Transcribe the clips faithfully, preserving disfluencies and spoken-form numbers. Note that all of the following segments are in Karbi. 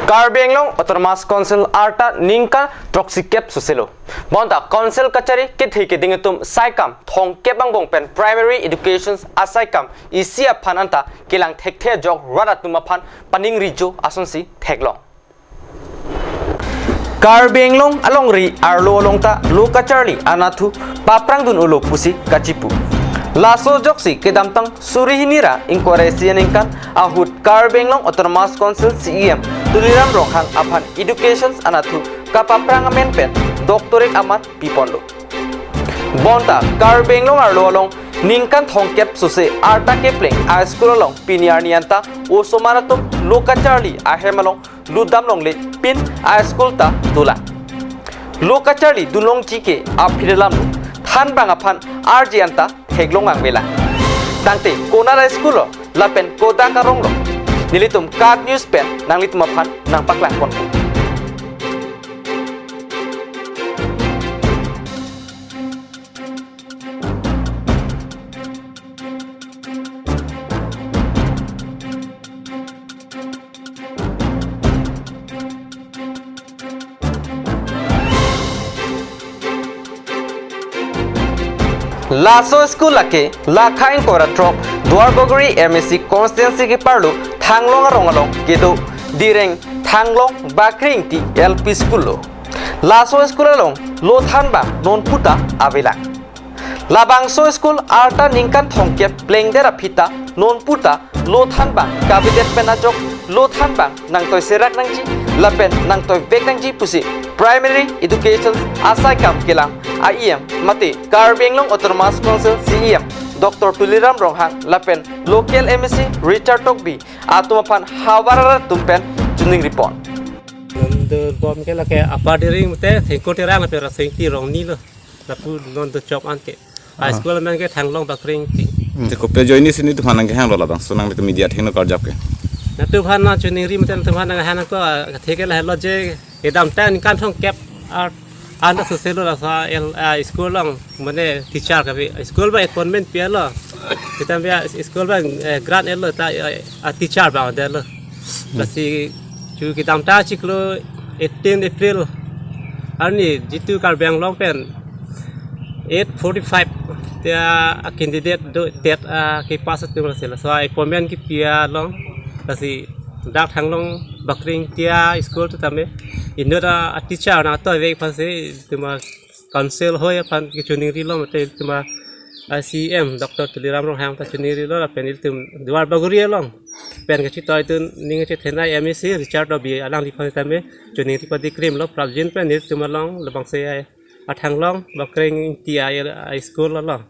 Karbi Anglong Autonomous Council arta ningkan throksi kep soselo. Bonta Council kachari kethe keding atum saikam thomkep angbong pen Primary Education asaikam isi aphan anta kelang thekthe ajok rat atum aphan paningri jo asonsi theklong. Karbi Anglong alongri arlo along ta lo kacharli anatthu paprang dun-olo pusi kachipu. Laso ajoksi kedamtang suri hini ra ingkoi ra isi aningkan ahut Karbi Anglong Autonomous Council C E M Tuliram Ronghang aphan Education anatthu kapaprang amen pen doctorate aman piponlo. Bonta Karbi Anglong arlo along ningkan thomkep sose arta kepleng a school along pini arni anta osomar atum lo kacharli ahem along lutdam longle pin a school ta dolang. Lo kacharli dunlongji ke aphi alam lo. Thanbang aphan arje anta theklong angvelang. Tangte konat a school lo lapen kodak arong lo. Nelitum KAT News pen nanglitum aphan nangpaklang ponpo. Laso school lake lakha ingkoi ra throk Duarbagori M A C constituency keparlo Thanglong arong along kedo Direng Thanglong Bakri Ingti L P school lo. Laso school along lo thanbang non puta avelang. Labangso school arta ningkan thomkep plengdet aphi ta non puta lo thanbang kavedet pen ajok lo thanbang nangtoi serak nangji lapen nangtoi vek nangji pusi Primary Education asaikam kelang a E M mate Karbi Anglong Autonomous Council C E M Doctor Tuliram Ronghang lapen local M A C Richard Tokbi atum aphan havar arat atum pen choningri pon. Nondu bom ke lake Upper Direng mate Thengko Terang lapen Rasengti Rongni lo. Lapu non do chok an ke. A school amen ke Thanglong Bakri Ingti. Te kopi ajoine si nelitum aphan nangkehang lo labangso, nanglitum media athengno karjap ke? Nelitum aphan nangchoningri mate nelitum aphan nanghang ko, ah, theke lahelo je kedamtang ningkan thomkep ar anta soselo laso el, ah, school along mane teacher kave. School abang appointment pi-etlo. Kita bia school abang, eh, grant etlo ta, eh, ah, teacher abang detlo. Lasi chu kedamtang chiklo eighteen April arni jitu Karbi Anglong pen eight forty-five ta a candidate dodet, ah, kepass atum lasi laso appointment kepi along lasi dak Thanglong Bakri Ingti a school ta tame inut a teacher nangtoi vek aphansi tuma council hoi aphan kechoningri lo mate tuma C E M Doctor Tuliram Ronghang ta choningri lo lapen ilitum Duarbagori along pen kachitoi dun ning kachethenei M A C Richard Tokbi alangliphan tame choningri padikrim lo prapjin pen nelitum along labangso a Thanglong Bakri Ingti a school along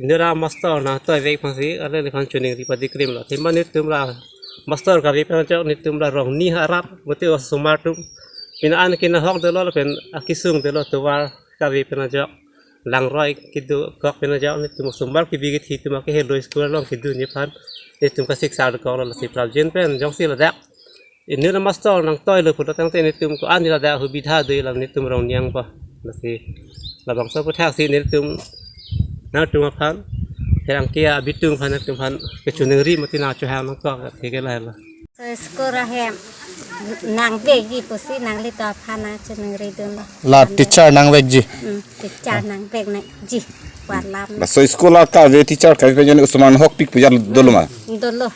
inut a master nangtoi vek aphansi alangliphan choningri padikrim lo. Athema nelitum la master kave pen ajok nelitum la Rongni arat mate osomar atum pini an kinahok dolo lapen akesung dolo tovar kave pen ajok langroi kedokok pen ajok nelitum osomar kebi kethe atum akehelo school along kedunji aphan nelitum kasiksar dokok lo lasi prapjin pen jongsi ladak inut a master nangtoilo pulo tangte nelitum ko-an ladak hubidha do alam nelitum Rongni angbong. Lasi labangso aputhaksi nelitum nangtum aphan pherangke abitung aphan nangtum aphan kechoningri mate nangchohang nangkok theke lahelo. So school ahem nangvekji pusi nanglitum aphan nangchoningri dunlo. La teacher nangvekji. Hmm, teacher nangvek nangji. Walam. Laso school a kave teacher kave pen jone osomar hokpik pujar dolo ma? Dolo.